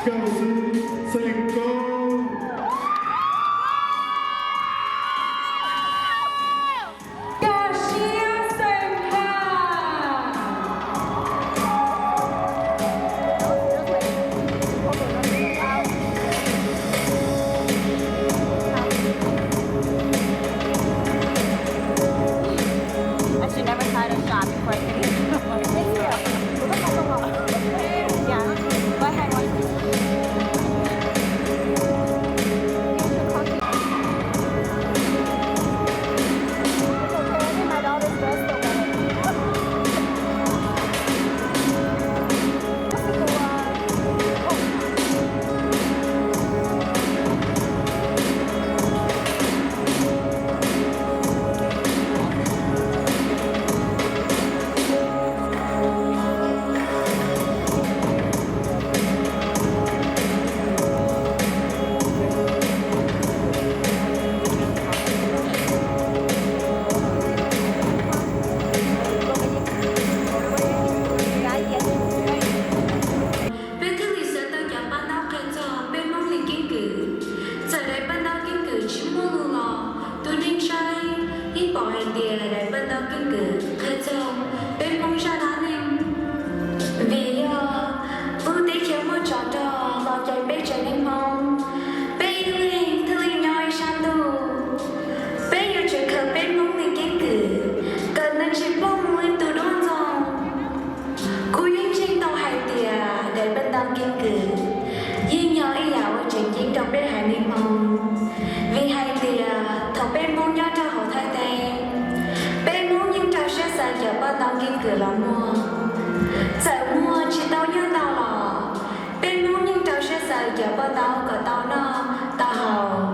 Nkauj Xwb xeem Koob. Nkauj Siab xeem Haj. I should never try to shop before I finish. Yeah. Go ahead, one. Peb thiaj li xav tau cov paj ntaub qhia txog peb Hmoob li keeb kwm. Txawm daim paj ntaub keeb kwm tsis muaj lus los, tus neeg saib yeej pom hais tias daim paj ntaub keeb kwm qhia txog peb Hmoob zaj dab neeg. Vim yog lub teb chaws muaj tsov rog los cais peb tsev neeg Hmoob, peb ib leeg thiaj li nyob ib sab ntuj. Peb yuav tsum khaws peb Hmoob li keeb kwm kom nws tsis ploj mus li tus duab ntxoo. Kuv yeej ntseeg tau hais tias daim paj ntaub keeb kwm yeej yog ib yam uas tseem ceeb rau peb haiv neeg Hmoob, vim hais tias thaum peb Hmoob nyob rau hauv Thaib teb, peb Hmoob yeej rau siab xaws cov paj ntaub keeb kwm los muag. Txawm muag tsis tau nyiaj ntau los, peb Hmoob yeej rau siab xaws cov paj ntaub kom tau noj tau haus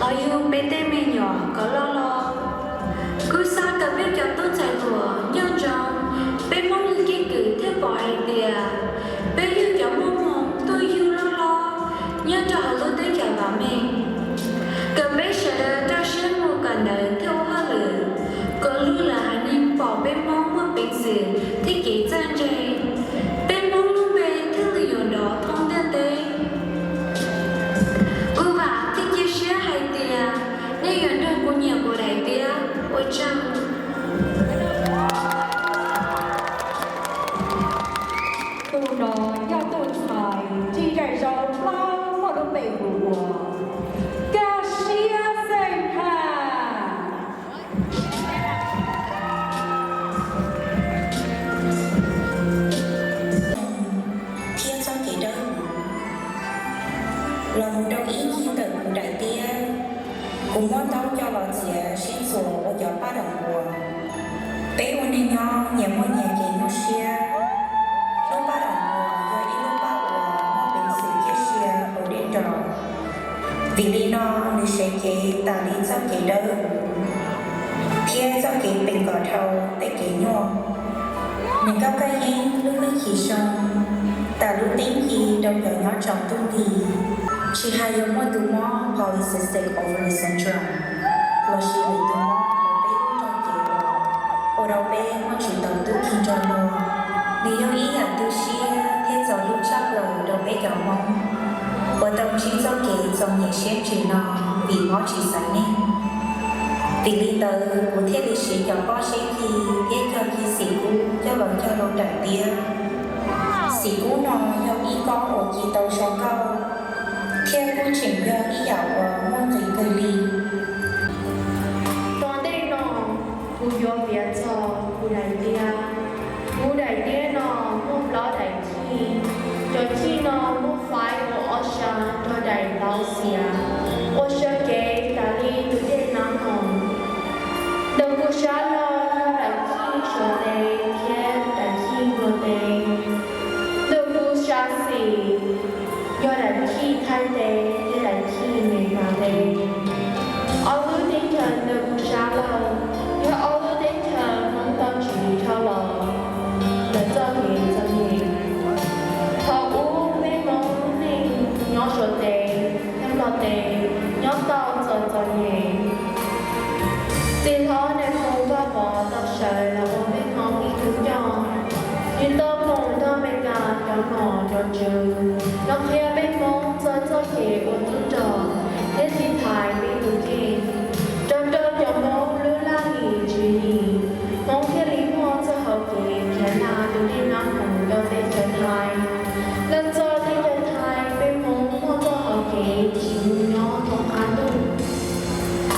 los yug peb tej me nyuam kom loj hlob. Kuv xav kom peb cov tub ntxhais hluas nyob ntsoov peb Hmoob li keeb kwm thiab pom hais tias peb yog cov muaj hmoo tuaj yug loj hlob nyob rau hauv lub teb chaws vam meej. Kom peb sawv daws rau siab mus kawm ntawv thiab ua hauj lwm, kom luag lwm haiv neeg pom peb Hmoob muaj peev xwm thiab kev txawj ntse, peb Hmoob lub npe thiaj li yuav nrov thoob ntiaj teb. Kuv vam thiab cia siab hais tias nej yuav nrog kuv nyiam kuv daim tiab. Ua tsaug. Tus no yog tus ntxhais tsis ncaim zaus plaub muaj lub npe hu ua Nkauj Siab xeem Haj. Thiab txoj kev dawb huv los mus rau ib ncig ntawm kuv daim tiab, kuv muab ntaub coj los txiav sib txuas ua cov paj daum npua. Peb ua neeg nyob nyias muaj nyias kev nyuaj siab. Lub paj daum npua yog ib lub paj uas muaj peev xwm ciaj sia hauv dej nraug. Vim li no nws sev cev tas li txoj kev dawb huv thiab txoj kev peem kom dhau tej kev nyuaj. Nws nkauj kaj yeeb lub hwj chim zoo tas lub teeb ci rau cov nyob tsaus ntuj nti, tsis hais yog muaj tus mob polycystic ovary syndrome lossis lwm tus mob hauv peb lub rog cev uas ua rau peb muaj tsis tau tub ki nrog luag. Nws yog ib yam tu siab thiab txo hlub tshaj plaws rau peb cov Hmoob uas tau ntsib txoj kev txom nyem siab ntsws no vim mob tsis xaiv neeg. Vim li ntawd kuv thiaj li siv cov pob zeb ci thiab cog ci xim kub coj los cog rau daim tiab. Xim kub no yog ib kob uas ci tau zoo nkauj thiab kuj tseem yog ib yam uas muaj nqis kawg li. Tom ntej no kuv yuav piav txog kuv daim tiab. Kuv daim tiab no muaj plaub daim ci. Cov ci no muaj faib ua ob sab nrog daim ntawv xiav, ua sab kev tas li tus dej nab no. Ntawm kuv sab laug yog daim ci suav tes thiab daim ci nplog tes. Ntawm kuv sab xis yog daim ci thaib tes thiab daim ci mes kas tes. Ob lub teb chaws ntawm kuv sab laug yog ob lub teb chaws Hmoob tau tsiv dhau los ntawm txoj kev txom nyem. Thaum ub peb Hmoob lub neej nyob suav tes thiab nplog tes Nov qhia peb Hmoob txog txoj kev ua tub rog thiab tiv thaiv peb tus kheej. Rau rau cov Hmoob lub laj lim tswv yim, Hmoob thiaj li muaj txoj hau kev khiav nag tus dej nab khoom rau teb chaws Thaib. Los txog teb chaws Thaib, peb Hmoob muaj txoj hau kev tsis mus nyob tom qab ntuj.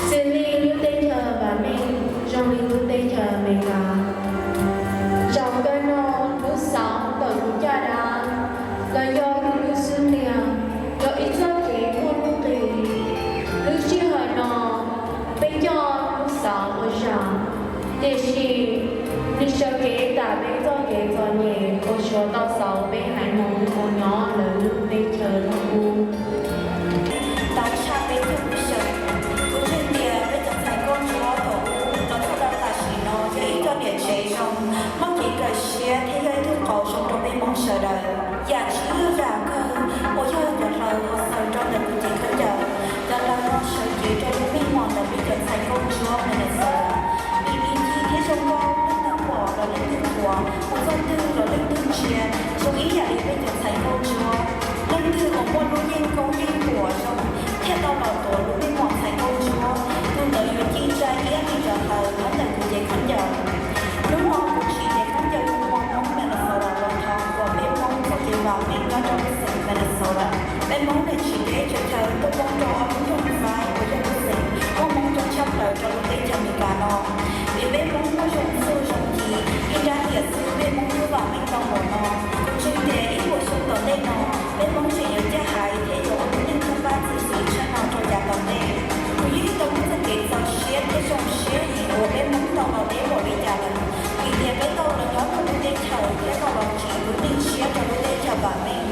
Xws li lub teb chaws vam meej zoo li lub teb chaws Amelikas. Zaum kawg no, lub xauv ntawm kuv caj dab los yog kuv lub xub ntiag yog ib txoj kev muaj nuj nqis. Lub sij hawm no peb coj lub xauv ua zam, tiam sis nws sawv kev tas peb txoj kev txom nyem uas suav tau xauv peb haiv Hmoob uas nyob lawv lub teb chaws Looj Ub. Tau tshaj peb caug lub xyoo, kuv ntseeg tias peb cov ntxhais nkauj ntsuab thaum ub los txog rau tam sim no yog ib co niam tsev zoo, muaj kev kawm siab thiab yog ib tug qauv zoo rau peb Hmoob sawv daws. Yam tsis ib yam kawg uas yog cov hlawv uas xaws rau ntawm kuv cev khaub ncaws, cov hlawv no sawv cev rau lub meej mom ntawm peb cov ntxhais nkauj ntsuab Minnesota. Vim nws ci thiab zoo nkauj, leej twg pom los leej twg qhuas, ua txoj twg los leej twg ntsia, zoo ib yam li peb cov ntxhais nkauj ntsuab. Leej twg uas muaj lub yeej koob yeej huam zoo thiaj tau los tuav lub meej mom ntxhais nkauj ntsuab, tus ntawd yuav ci tsa iab li cov hlawv nyob ntawm kuv cev khaub ncaws. Hnub no kuv tsim cev khaub ncaws hu ua Hmoob Minnesota los thov qhuas peb Hmoob txoj kev vam meej nyob rau lub xeev Minnesota. Peb Hmoob nws tsim teb tsa chaw tuaj poob rau ob lub nroog Faib uas yog lub xeev muaj Hmoob coob tshaj plaws rau lub teb chaws Amelikas no. Vim peb Hmoob muaj zoo txuj zoo ci, ib nrab tiam xwb peb Hmoob twb vam meej tau npaum no. Kuv ntseeg tias ib puas xyoo tom ntej no, peb Hmoob tseem yuav caj haiv thiab yuav ua lub neej toj pab txi txiv tshaj no rau yav tom ntej. Kuv yeej tau muaj txoj kev txaus siab thiab zoo siab heev uas peb Hmoob tau los deb npaum li cas lawm, vim tias peb tau los nyob rau lub teb chaws thiab tau los tsim lub neej tshiab rau lub teb chaws vam meej.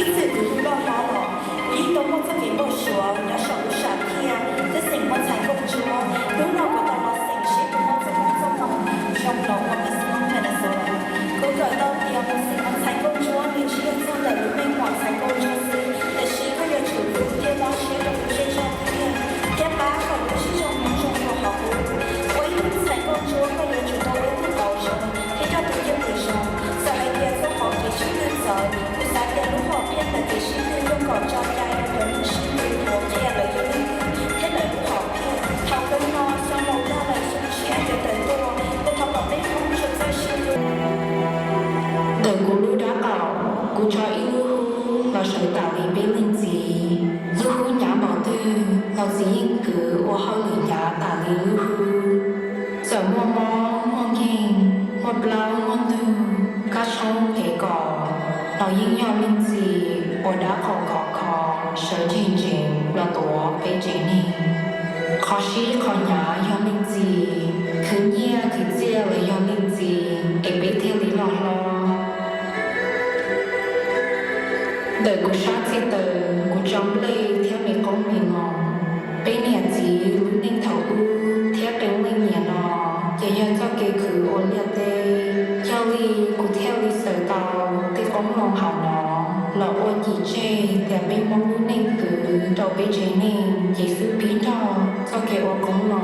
Ib txwm kuv yug loj hlob los, kuv yeej tau muaj txoj kev npau suav nyob saum lub sam thiaj, tej xeem muaj ntxhais nkauj ntsuab. Hnub no kuv tau los xeem seb puas muaj txoj koob txoj hmoov zoo los ua Miss Hmoob Minnesota. Kuv kawm tau tias mus xeem ua ntxhais nkauj ntsuab nws tsis yog txog ntawm lub meej mom ntxhais nkauj ntsuab xwb, tiam sis koj yuav tsum hlub thiab mob siab rau kuv zej zog tiag, thiab pab kom lub sij hawm Hmoob zoo dua qhov qub. Ua ib tug ntxhais nkauj ntsuab koj yuav tsum tau ua ib tug qauv zoo thiab coj tus cwj pwm zoo. Txawm hais tias txoj hauv kev sib tw txawv, kuv xav tias lub hom phiaj ntawm kev sib tw yeej kom tso cai rau cov neeg sib tw qhuas qhia lawv yug leej twg thiab lawv lub hom phiaj. Thaum kawg no xyoo laus tag lawm xyoo tshiab yuav tawm tuaj, kuv thov kom peb Hmoob tsuas txawj sib hlub. Ntawm kuv lub dab qaum, kuv tso ib lub hub los sawv tam li peb leej txiv. Lub hub hnyav npaum twg los txiv yeej kwv ua hauj lwm hnyav tas li lub hub. Txawm muaj mob muaj nkeeg, muaj plaub muaj ntug, kab tshoob kev kos, los yeej yog leej txiv ua dab qaum khov kho sawv ntsees ntsees los tuav peb tsev neeg. Qhov sib qhov hnyav yog leej txiv, khwv nyiaj khwv txiaj los yog leej txiv es peb thiaj li loj hlob. Ntawm kuv sab txij taws, kuv tso nplej thiab me qoob me loo. Peb niam txiv lub neej thaum ub thiab qee leej niam no ces yog txoj kev khwv ua liaj teb. Yog li kuv thiaj li xaws tau tej qoob loo hauv no los ua cim tseg tias peb Hmoob lub neej kwv rau peb tsev neeg ces xub pib nrog txoj kev ua qoob loo.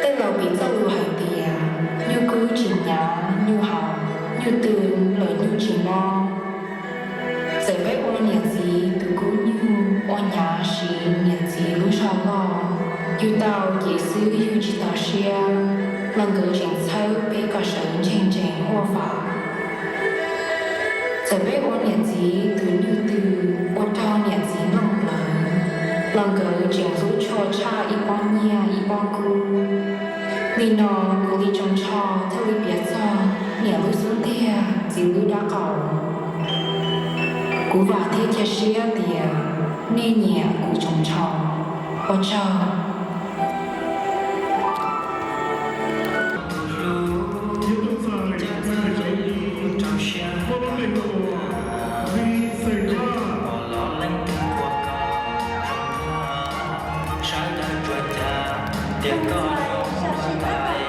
Tej laus piv txoj lus hais tias, nyuj kub tsis hnyav nyuj haus, nyuj tw lawm nyuj tsis mob. Txawm peb ua niam txiv tus kub nyuj ua hnyav siv niam txiv lub zog loj, yug tau ces xwb yug tsis tau siab, los nkawd tseem txhawb peb kom sawv ntsees ntsees huaj vam. Txawm peb ua niam txiv tus nyuj tw ua rau niam txiv nplooj plawv, los nkawd tseem hlub tshua tshaj ib pob nyiaj ib pob kub. Li no kuv li tsoos tsho thiaj li piav txog niam lub xub ntiag txiv lub dab qaum. Kuv vam thiab cia siab tias nej nyiam kuv tsoos tsho. Ua tsaug. Sawv daws tsuas cas tias koj zoo tais,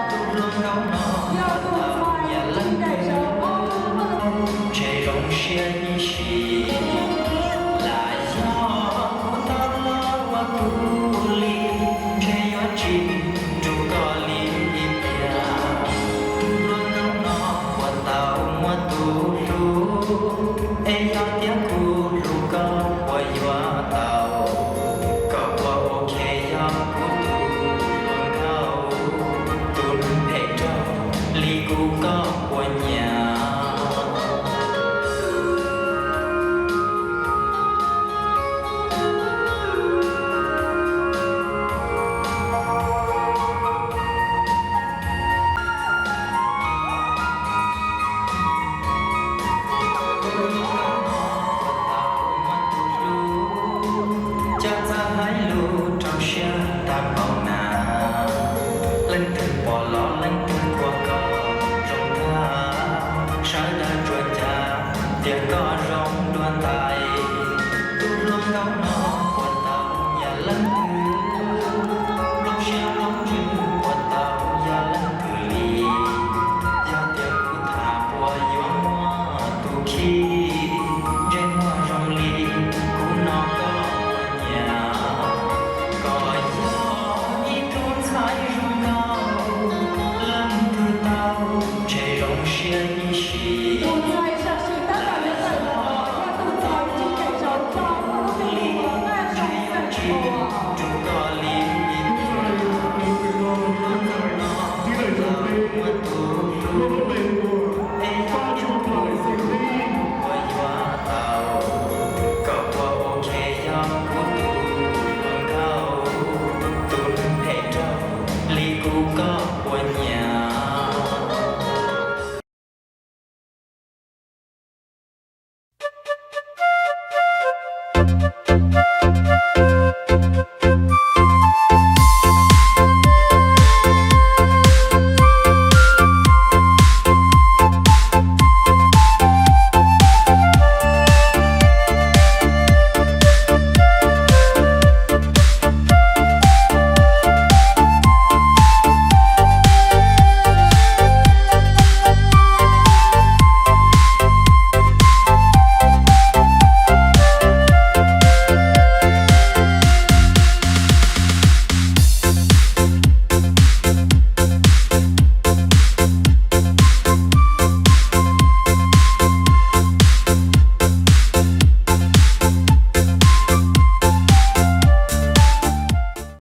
tus hluas nkauj no puas tau yam leej twg, ntshe zoo siab ib si. Lam yog kuv tau los ua kuv li, ntshe yuav tsis nrug koj li tiag. Tus hluas nkauj no puas tau muaj Kuv hlub, es yog tias kuv hlub koj puas yuav tau? Koj puas ok yog kuv tus hluas nkauj, tus neeg phem rau li kuv koj puas nyiam? Cov txawj hais lus rau siab tag npaum na, leej twg pom los leej twg qhuas koj zoo tag, sawv daws tsuas cav tias koj zoo dua tas.